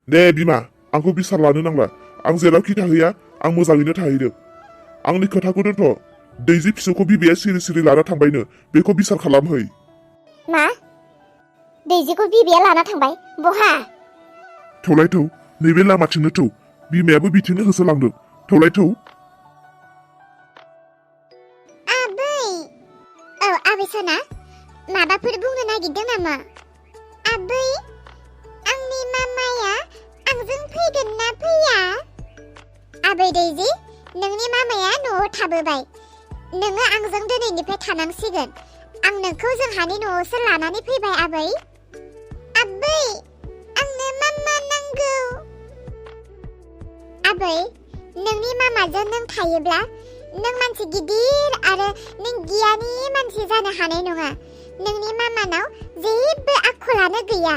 दे बिमा आंखौ बिसार लानो नांला आं जेरावखि थाहैया आं मोजाङैनो थाहैदों आंनि खोथाखौ दोनथ' दैजि फिसौखौ बिमाया सिरि सिरि लाना थांबायनो बेखौ बिसार खालामहै मा दैजिखौ बिमाया लाना थांबाय बहा थौलाय थौ नैबे लामाथिंनो थौ बिमायाबो बिथिंनो होसोलांदों थौलाय थौ आबै औ आबै सना माबाफोर बुंनो नागिरदों नामा आबै आंनि मामाया आंजों फैगोन ना फैया आबै दैजि नोंनि मामाया न'आव थाबोबाय नोङो आंजों दिनैनिफ्राय थानांसिगोन आं नोंखौ जोंहानि न'आवसो लानानै फैबाय आबै आबै आंनो मामा नांगौ आबै नोंनि मामाजों नों थायोब्ला नों मानसि गिदिर आरो नों गियानि मानसि जानो हानाय नङा नोंनि मामानाव जेबो आखलानो गैया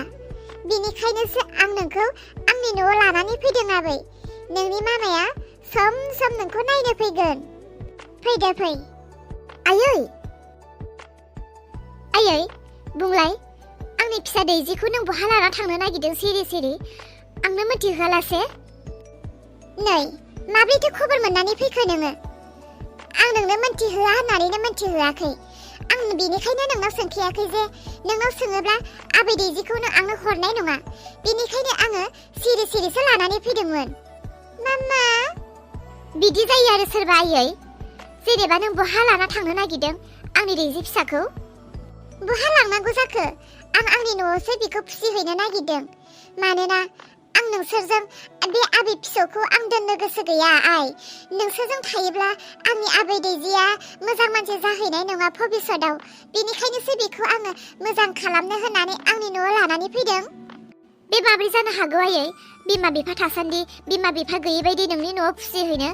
बिनिखायनोसो आं नोंखौ आंनि न'आव लानानै फैदों आबै नोंनि मामाया सम सम नोंखौ नायनो फैगोन फैदो फै आयै आयै बुंलाय आंनि फिसा दैजिखौ नों बहा लाना थांनो नागिरदों सिरि सिरि आंनो मिथिहोआलासे नै माब्रैथो खबर मोननानै फैखो नोङो आं नोंनो मिथिहोआ होननानैनो मिथिहोआखै आं बेनिखायनो नोंनाव सोंखियाखै जे नोंनाव सोङोब्ला आबै दैजिखौ नों आंनो हरनाय नङा बेनिखायनो आङो सिरि सिरिसो लानानै फैदोंमोन मामा बिदि जायो आरो सोरबा आयै जेनेबा नों बहा लाना थांनो नागिरदों आंनि दैजि फिसाखौ बहा लांनांगौ जाखो आं आंनि न'आवसो बिखौ फुसिहैनो नागिरदों मानोना आं नोंसोरजों बे आबै फिसौखौ आं दोननो गोसो गैया आइ नोंसोरजों थायोब्ला आंनि आबै दैजिया मोजां मानसि जाहैनाय नङा भबिष्यतआव बेनिखायनोसो बेखौ आङो मोजां खालामनो होननानै आंनि न'आव लानानै फैदों बे माब्रै जानो हागौ आयै बिमा बिफा थासान्दि बिमा बिफा गैयै बायदि नोंनि न'आव फुसिहैनो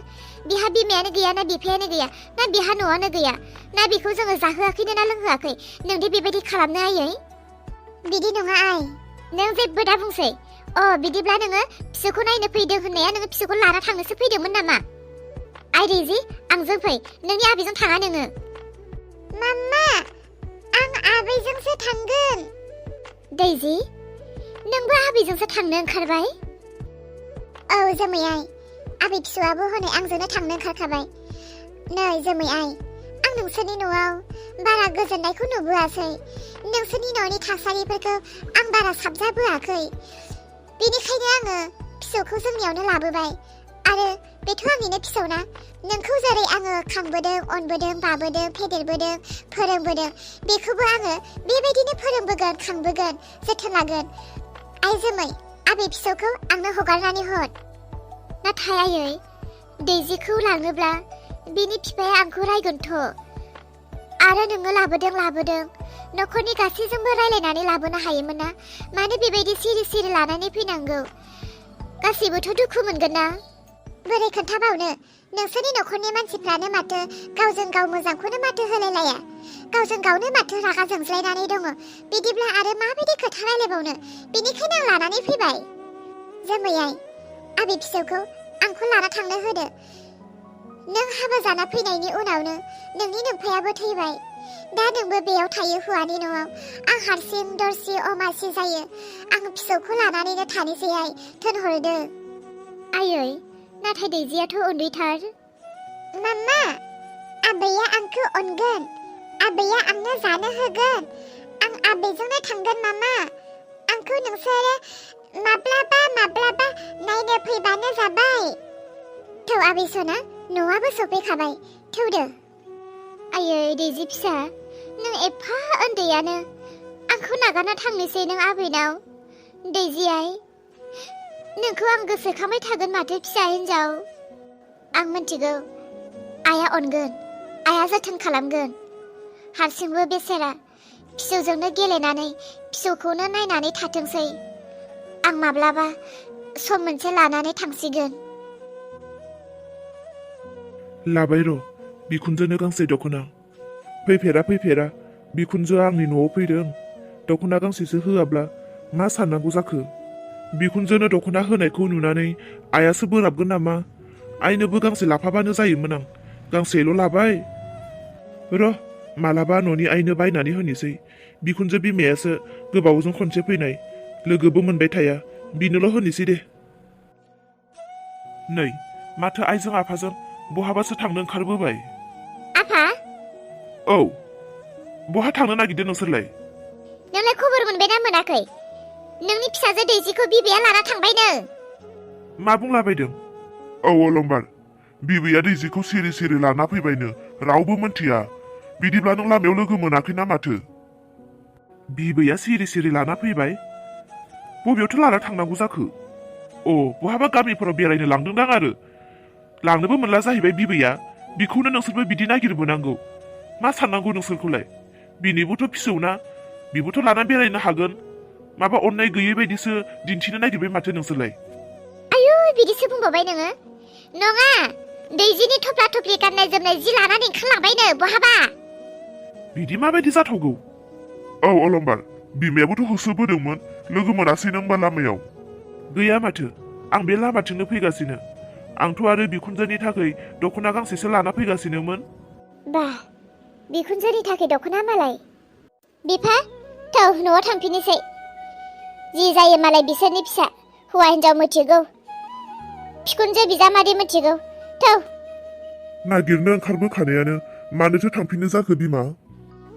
बिहा बिमायानो गैया ना बिफायानो गैया ना बिहा न'आनो गैया ना बिखौ जोङो जाहोआखैनो ना लोंहोआखै नोंदि बेबायदि खालामनो आयै बिदि नङा आइ नों जेबो दा बुंसै बिदिब्ला नोङो फिसौखौ नायनो फैदों होननाया नोङो फिसौखौ लाना थांनोसो फैदोंमोन नामा आइ दैजि आंजों फै नोंनि आबैजों थाङा नोङो मामा आं आबैजोंसो थांगोन दैजि नोंबो आबैजोंसो थांनो ओंखारबाय औ जोमै आइ आबै फिसौआबो हनै आंजोंनो थांनो ओंखारखाबाय नै जोमै आइ आं नोंसोरनि न'आव बारा गोजोननायखौ नुबोआसै नोंसोरनि न'नि थासारिफोरखौ आं बारा साबजाबोआखै बेनिखायनो आङो फिसौखौ जोंनियावनो लाबोबाय आरो बेथ' आंनिनो फिसौना नोंखौ जेरै आङो खांबोदों अनबोदों बाबोदों फेदेरबोदों फोरोंबोदों बेखौबो आङो बेबायदिनो फोरोंबोगोन खांबोगोन जोथोन लागोन आइ जोमै आबै फिसौखौ आंनो हगारनानै हर नाथाय आयै दैजिखौ लाङोब्ला बिनि बिफाया आंखौ रायगोनथ' आरो नोङो लाबोदों न'खरनि गासैजोंबो रायलायनानै लाबोनो हायोमोन ना मानो बेबायदि सिरि सिरि लानानै फैनांगौ गासैबोथ' दुखु मोनगोन ना बोरै खोन्थाबावनो नोंसोरनि न'खरनि मानसिफ्रानो माथो गावजों गाव मोजांखौनो माथो होलायलाया गावजों गावनो माथो रागा जोंज्लायनानै दङ बिदिब्ला आरो माबायदि खोथा रायलायबावनो बेनिखायनो आं लानानै फैबाय जोमै आइ आबै फिसौखौ आंखौ लाना थांनो होदो नों हाबा जाना फैनायनि उनावनो नोंनि नोमफायाबो थैबाय दा नोंबो बेयाव थायो हौवानि न'आव आं हारसिं दरसि अमासि जायो आं फिसौखौ लानानैनो थानोसै आइ थोनहरदो आयै नाथाय दैजियाथ' उन्दैथार मामा आबैया आंखौ अनगोन आबैया आंनो जानो होगोन आं आबैजोंनो थांगोन मामा आंखौ नोंसोरो माब्लाबा नायनो फैबानो जाबाय थौ आबै सना न'आबो सफैखाबाय थौदो आयै दैजि फिसा नों एफा उन्दैयानो आंखौ नागारना थांनोसै नों आबैनाव दैजि आइ नोंखौ आं गोसोखांबाय थागोन माथो फिसा हिन्जाव आं मिथिगौ आइया अनगोन आइया जोथोन खालामगोन हारसिंबो बेसेरा फिसौजोंनो गेलेनानै फिसौखौनो नायनानै थाथोंसै आं माब्लाबा सम मोनसे लानानै थांसिगोन लाबाय र' बिखुनजोनो गांसे दख'ना फैफेरा बिखुनजोआ आंनि न'आव फैदों दख'ना गांसेसो होआब्ला मा साननांगौ जाखो बिखुनजोनो दख'ना होनायखौ नुनानै आइयासो बोराबगोन नामा आइनोबो गांसे लाफाबानो जायोमोन आं गांसेल' लाबाय र' मालाबा न'नि आइनो बायनानै होनोसै बिखुनजो बिमायासो गोबावजों खनसे फैनाय लोगोबो मोनबाय थाया बिनोल' होनोसै दे। नै माथो आइजों आफाजों बहाबासो थांनो ओंखारबोबाय। आफा औ बहा थांनो नागिरदों नोंसोरलाय? नोंलाय खबर मोनबायना मोनाखै? नोंनि फिसाजो दैजिखौ बिबैया लाना थांबायनो। मा बुंलाबायदों? औ अलंबार, बिबैया दैजिखौ सिरि सिरि लाना फैबायनो, रावबो मोनथिया। बिदिब्ला नों लामायाव लोगो मोनाखैना माथो? बिबैया सिरि सिरि लाना फैबाय? बबेयावथो लाना थांनांगौ जाखो? अ बहाबा गामिफोराव बेरायनो लांदोंदां आरो। लांनोबो मोनला जाहैबाय बिबैया। बिखौनो नोंसोरबो बिदि नागिरबोनांगौ। मा साननांगौ नोंसोरखौलाय? बिनिबोथ' फिसौना, बिबोथ' लाना बेरायनो हागोन। माबा अननाय गैयै बायदिसो दिन्थिनो नागिरबाय माथो नोंसोरलाय? आयु बिदिसो बुंबावबाय नोङो? नङा, दैजिनि थफ्ला थफ्लि गाननाय जोमनाय जि लानानै ओंखारलांबायनो बहाबा। बिदि माबायदि जाथावगौ? औ अलंबार, बिमायाबोथ' होसोबोदोंमोन, लोगो मोनासै नों होनबा लामायाव? गैया माथो, आं बे लामाथिंनो फैगासिनो। आंथ' आरो बिखुनजोनि थाखाय दख'ना गांसेसो लाना फैगासिनोमोन। बा बिखुनजोनि थाखाय दख'ना मालाय। बिफा थौ न'आव थांफिननोसै। जि जायो मालाय बिसोरनि फिसा, हौवा हिनजाव मिथिगौ, बिखुनजो बिजामादै मिथिगौ। थौ नागिरनो ओंखारबोखानायानो मानोथो थांफिननो जाखो बिमा?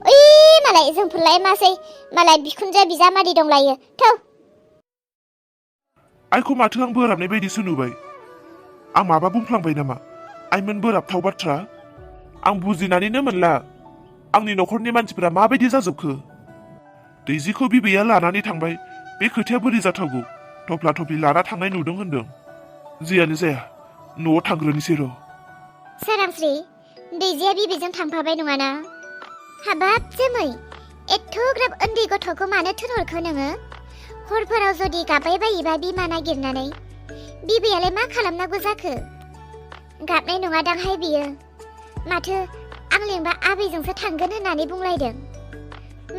ओइ मालाय जोंफोरलाय मासै, मालाय बिखुनजो बिजामादै दंलायो। थौ आइखौ माथो आं बोराबनाय बायदिसो नुबाय। आं माबा बुंफ्लांबाय नामा? आइमोन बोराबथाव बाथ्रा? आं बुजिनानैनो मोनला आंनि न'खरनि मानसिफोरा माबायदि जाजोबखो। दैजिखौ बिबैया लानानै थांबाय, बे खोथाया बोरै जाथावगौ? थफ्ला थफ्लि लाना थांनाय नुदों होनदों। जियानो जाया, न'आव थांग्रोनोसै र'। सोरांस्रि, दैजिया बिबैजों थांफाबाय नङाना? हाबाब जोमै, एथ'ग्राब उन्दै गथ'खौ मानो थिनहरखो नोङो? हरफोराव जुदि गाबबाय बायोबा बिमा नागिरनानै, बिबैयालाय मा खालामनांगौ जाखो? गाबनाय नङादांहाय बियो। माथो आं लेंबा आबैजोंसो थांगोन होननानै बुंलायदों।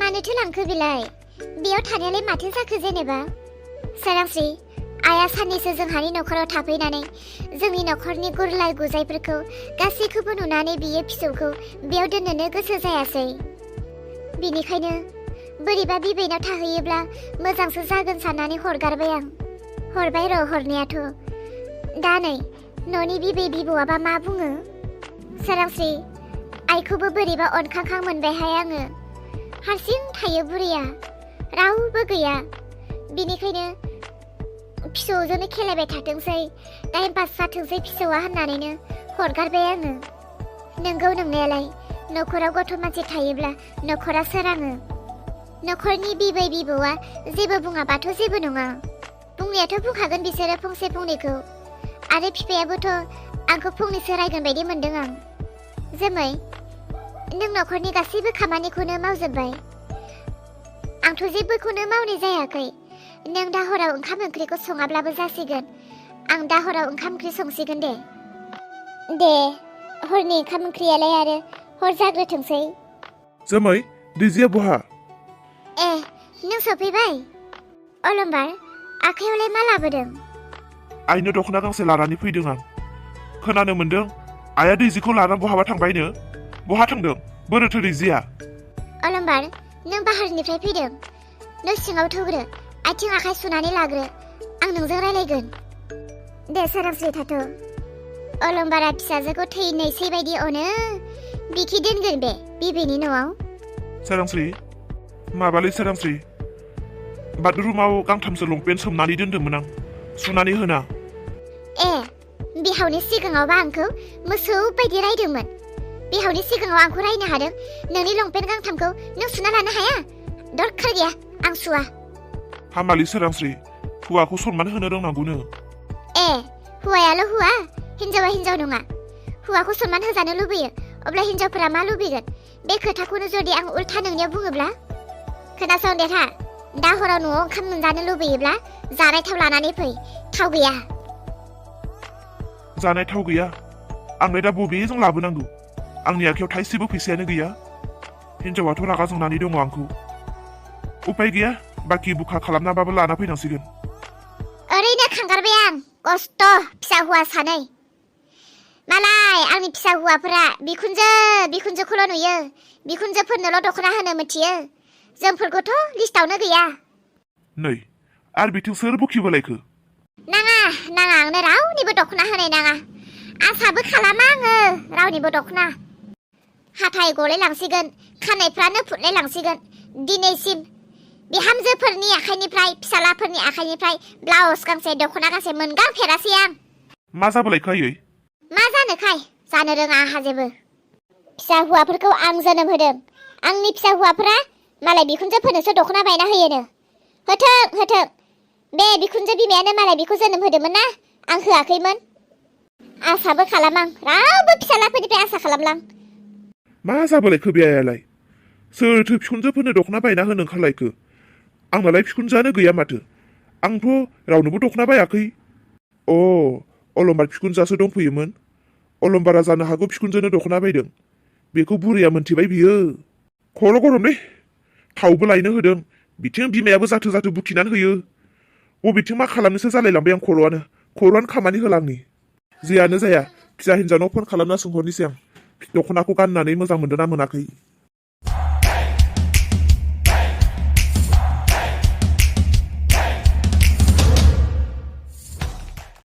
मानोथो लांखो बेलाय? बेयाव थानायालाय माथो जाखो जेनेबा? सोरांस्रि, आइया साननैसो जोंहानि न'खराव थाफैनानै जोंनि न'खरनि गुरलाय गुजायफोरखौ गासैखौबो नुनानै बियो फिसौखौ बेयाव दोननोनो गोसो जायासै। बिनिखायनो बोरैबा बिबैनाव थाहैयोब्ला मोजांसो जागोन साननानै हरगारबाय आं। हरबाय र' हरनायाथ'। दा नै न'नि बिबै बिबौआबा मा बुङो? सोरांस्रि, आइखौबो बोरैबा अनखांखां मोनबायहाय आङो। हारसिं थायो बुरैया, रावबो गैया। बिनिखायनो फिसौजोंनो खेलायबाय थाथोंसै, टाइम पास जाथोंसै फिसौआ होननानैनो हरगारबाय आङो। नोंगौ नोंनायालाय, न'खराव गथ' मानसि थायोब्ला न'खरा सोराङो। न'खरनि बिबै बिबौआ जेबो बुङाबाथ' जेबो नङा। बुंनायाथ' बुंखागोन बिसोरो फंसे फंनैखौ। आरो बिफायाबोथ' आंखौ फंनैसो रायगोन बायदि मोनदों आं। जोमै, नों न'खरनि गासैबो खामानिखौनो मावजोब्बाय। आंथ' जेबोखौनो मावनाय जायाखै। नों दा हराव ओंखाम ओंख्रिखौ सङाब्लाबो जासिगोन। आं दा हराव ओंखाम ओंख्रि संसिगोन दे। दे, हरनि ओंखाम ओंख्रियालाय आरो हर जाग्रोथोंसै। जोमै, दैजिया बहा? ए, नों सफैबाय? अलंबार, आखायावलाय मा लाबोदों? आइनो दख'ना गांसे लानानै फैदों आं। खोनानो मोनदों आइया दैजिखौ लाना बहाबा थांबायनो। बहा थांदों? बोरोथो दैजिया? अलंबार, नों बाहेरनिफ्राय फैदों। न' सिङाव थौग्रो, आथिं आखाइ सुनानै लाग्रो। आं नोंजों रायलायगोन। दे सोरांस्रि थाथ'। अलंबारा फिसाजोखौ थैनोसै बायदि अनो। बिखि दोनगोन बे बिबैनि न'आव। सोरांस्रि, माबालै सोरांस्रि, बाथरुमाव गांथामसो लंपेन्ट सोमनानै दोनदोंमोन आं, सुनानै होना। ए, बिहावनि सिगाङावबा आंखौ मोसौ बायदि रायदोंमोन। बिहावनि सिगाङाव आंखौ रायनो हादों, नोंनि लंपेन्ट गांथामखौ नों सुना लानो हाया? दरखार गैया, आं सुवा। हामालै सोरांस्रि, हौवाखौ सनमान होनो रोंनांगौनो। ए, हौवायाल' हौवा, हिनजावा हिनजाव नङा। हौवाखौ सनमान होजानो लुबैयो, अब्ला हिनजावफोरा मा लुबैगोन? बे खोथाखौनो जुदि आं उल्था नोंनियाव बुङोब्ला? खोनासं देथा, दा हराव न'आव ओंखाम मोनजानो लुबैयोब्ला जानाय थाव लानानै फै। थाव गैया। जानाय थाव गैया? आंलाय दा बबेजों लाबोनांगौ? आंनि आखायाव थाइसेबो फैसायानो गैया। हिनजावाथ' रागा जोंनानै दङ आंखौ। उपाय गैया, बाखि बुखा खालामनाबाबो लाना फैनांसिगोन। ओरैनो खांगारबाय आं, खस्थ' फिसा हौवा सानै। मालाय आंनि फिसा हौवाफोरा बिखुनजोखौल' नुयो। बिखुनजोफोरनोल' दख'ना होनो मिथियो। जोंफोरखौथ' लिस्टावनो गैया। नै, आरो बिथिं सोर बुखिबोलायखो? नाङा नाङा आंनो रावनिबो दख'ना होनाय नाङा। आसाबो खालामा आङो रावनिबो दख'ना। हाथाय गलायलांसिगोन, खानायफ्रानो फुटलायलांसिगोन। दिनैसिम बिहामजोफोरनि आखाइनिफ्राय, फिसालाफोरनि आखाइनिफ्राय ब्लाउस गांसे, दख'ना गांसे मोनगांफेरासै आं। मा जाबोलायखो आयै? मा जानोखाय? जानो रोङा आंहा जेबो। फिसा हौवाफोरखौ आं जोनोम होदों। आंनि फिसा हौवाफोरा मालाय बिखुनजोफोरनोसो दख'ना बायना होयोनो। होथों होथों, बे बिखुनजो बिमायानो मालाय बिखौ जोनोम होदोंमोन ना, आं होआखैमोन। आसाबो खालामां, रावबो फिसालाफोरनिफ्राय आसा खालामलां। मा जाबोलायखो बे आयालाय? सोरथो बिखुनजोफोरनो दख'ना बायना होनो ओंखारलायखो? आंनालाय बिखुनजोआनो गैया माथो। आंथ' रावनोबो दख'ना बायाखै। अलमबार बिखुनजोआसो दंफैयोमोन। अलमबारा जानो हागौ बिखुनजोनो दख'ना बायदों। बेखौ बुरैया मोनथिबाय बियो। खर' गरमलै, थावबो लायनो होदों। बिथिं बिमायाबो जाथो जाथो बुखिनानै होयो। बबेथिं मा खालामनोसो जालायलांबाय आं खर'आनो खामानि होला आंनि। जेयानो जाया, फिसा हिन्जावनाव फन खालामना सोंहरनोसै आं, दख'नाखौ गाननानै मोजां मोनदों ना मोनाखै।